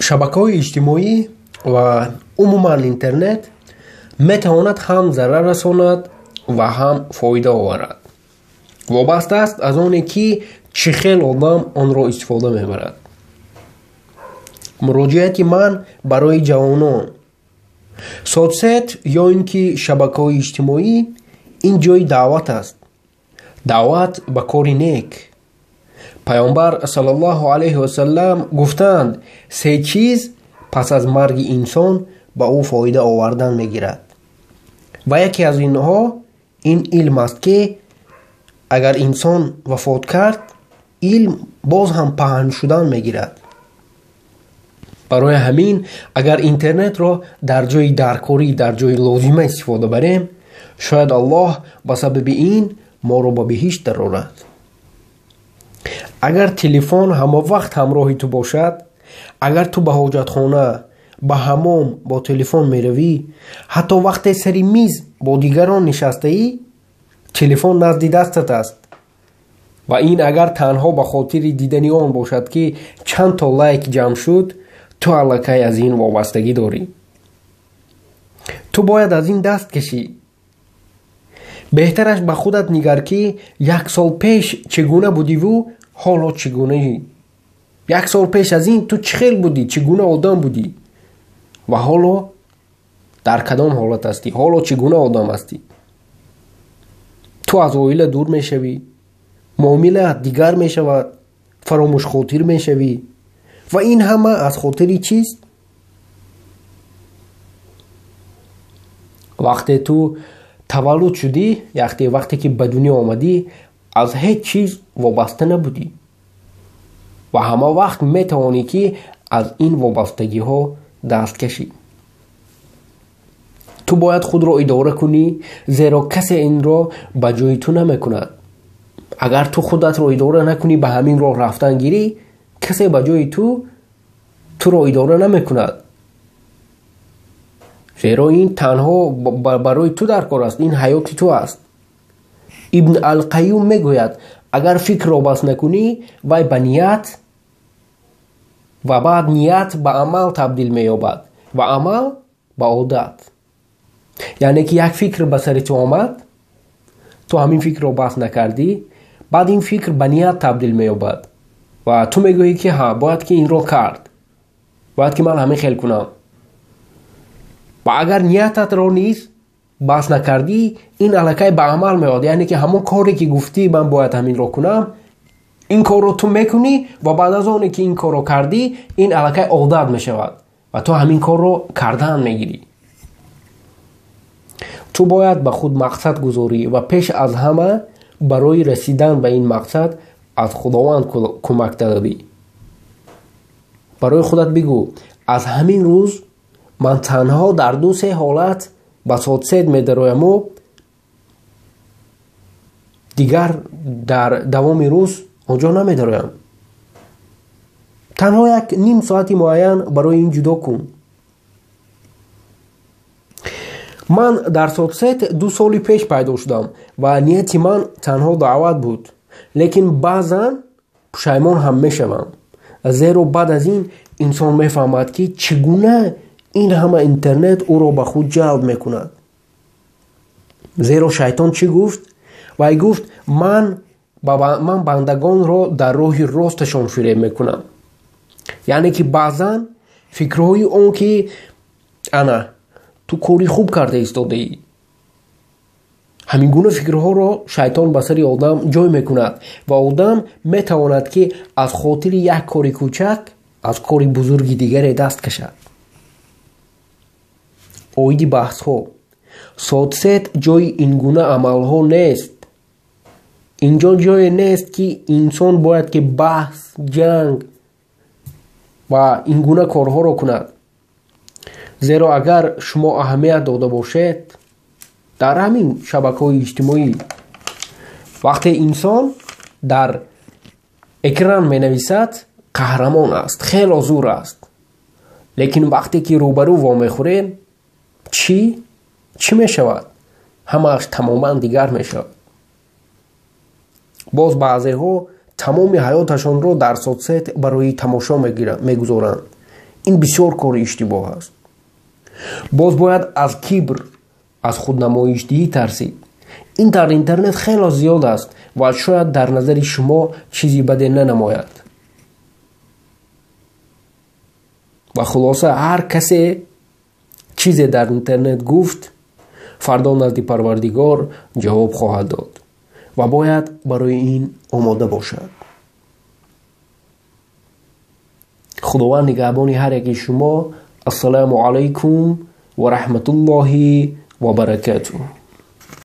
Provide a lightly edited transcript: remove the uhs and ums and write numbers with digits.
Шабакаҳои иҷтимоӣ ва умуман интернет метавонад ҳам зарар расонад ва ҳам фоида оварад. Вобаста аст аз оне, ки чӣ хел одам онро истифода мебарад. Муроҷиати ман барои ҷавонон. Соцсет ё ин ки шабакаҳои иҷтимоӣ ин ҷои даъват аст. Даъват ба кори нек. Паёмбар саллаллоҳу алайҳи васаллам гуфтаанд: се чиз пас аз марги инсон ба ӯ фоида овардан мегирад. Ва яке аз инҳо ин илм аст, ки агар инсон вафот кард, илм боз ҳам паҳн шудан мегирад. Барои ҳамин агар интернетро дар ҷои даркорӣ, дар ҷои лозима истифода барем, шояд Аллоҳ ба сабаби ин моро ба биҳишт дарорад. Агар телефон ҳама вақт ҳамроҳи ту бошад, агар ту ба ҳоҷатхона, ба ҳамом бо телефон меравӣ, ҳатто вақте сари миз бо дигарон нишастаӣ, телефон назди дастат аст. Ва ин агар танҳо ба хотири дидани он бошад, ки чанд то лайк ҷамъ шуд, ту аллакай аз ин вобастагӣ дорӣ. Ту бояд аз ин даст кашӣ. Беҳтараш ба худат нигар, ки як сол пеш чӣ гуна будиву ҳоло чӣ гунаӣ. Як сол пеш аз ин ту чӣ хел будӣ, чӣ гуна одам будӣ ва ҳоло дар кадом ҳолат ҳастӣ, ҳоло чӣ гуна одам ҳастӣ. Ту аз оила дур мешавӣ, муомилаат дигар мешавад, фаромӯшхотир мешавӣ. Ва ин ҳама аз хотири чист? Вақте ту таваллуд шудӣ, вақте ки ба дунё омадӣ, аз ҳеҷ чиз вобаста набудӣ ва ҳама вақт метавонӣ, ки аз ин вобастагиҳо даст кашӣ. Ту бояд худро идора кунӣ, зеро касе инро ба ҷои ту намекунад. Агар ту худатро идора накунӣ, ба ҳамин роҳ рафтан гирӣ, касе ба ҷои ту туро идора намекунад. Зеро ин танҳо барои ту дар кор аст, ин ҳаёти ту аст. Ибн Алқаюм мегӯяд: агар фикрро бас накунӣ, вай ба ният ва баъд ният ба амал табдил меёбад ва амал ба одат. Яъне ки як фикр ба сари ту омад, ту ҳамин фикрро бас накардӣ, баъд ин фикр ба ният табдил меёбад ва ту мегӯӣ, ки ҳа, бояд ки инро кард, бояд ки ман ҳамин хел кунам. Ва агар ниятатро низ бас накардӣ, ин аллакай ба амал меояд. Яъне ки ҳамон коре ки гуфтӣ ман бояд ҳаминро кунам, ин корро ту мекунӣ ва баъд аз оне ки ин корро кардӣ, ин аллакай одат мешавад ва ту ҳамин корро кардан мегирӣ. Ту бояд ба худ мақсад гузорӣ ва пеш аз ҳама барои расидан ба ин мақсад аз Худованд кӯмак талабӣ. Барои худат бигӯ: аз ҳамин рӯз ман танҳо дар ду-се ҳолат ба соцсет медарояму дигар дар давоми рӯз он ҷо намедароям. Танҳо як ним соати муайян барои ин ҷудо кун. Ман дар соцсет 2 соли пеш пайдо шудам ва нияти ман танҳо даъват буд, лекин баъзан пушаймон ҳам мешавам, зеро баъд аз ин инсон мефаҳмад, ки чӣ гуна ин ҳама интернет ӯро ба худ ҷалб мекунад. Зеро шайтон чӣ гуфт? Вай гуфт: ман бандагонро дар роҳи росташон фиреб мекунам. Яъне ки баъзан фикрҳои он ки ана ту кори хуб карда истодаӣ, ҳамин гуна фикрҳоро шайтон ба сари одам ҷой мекунад ва одам метавонад, ки аз хотири як кори кӯчак аз кори бузурги дигаре даст кашад. Оиди баҳсҳо. Соцсет ҷои ин гуна амалҳо нест. Инҷо ҷое нест, ки инсон бояд ки баҳс, ҷанг ва ин гуна корҳоро кунад. Зеро агар шумо аҳамият дода бошед, дар ҳамин шабакаҳои иҷтимоӣ вақте инсон дар экран менависад, қаҳрамон аст, хело зур аст. Лекин вақте ки рӯбарӯ вомехӯрем, чӣ? Чӣ мешавад? Ҳамааш тамоман дигар мешавад. Боз баъзеҳо тамоми ҳаёташонро дар соцсет барои тамошо мегузоранд. Ин бисёр кори иштибоҳ аст. Боз бояд аз кибр, аз худнамоишдиҳӣ тарсид. Ин дар интернет хело зиёд аст ва шояд дар назари шумо чизи баде нанамояд. Ва хулоса, ҳар касе чизе дар интернет гуфт, фардо назди Парвардигор ҷавоб хоҳад дод ва бояд барои ин омода бошад. Худованд нигаҳбони ҳар яки шумо. Ассалому алайкум ва раҳматуллоҳи ва баракатуҳ.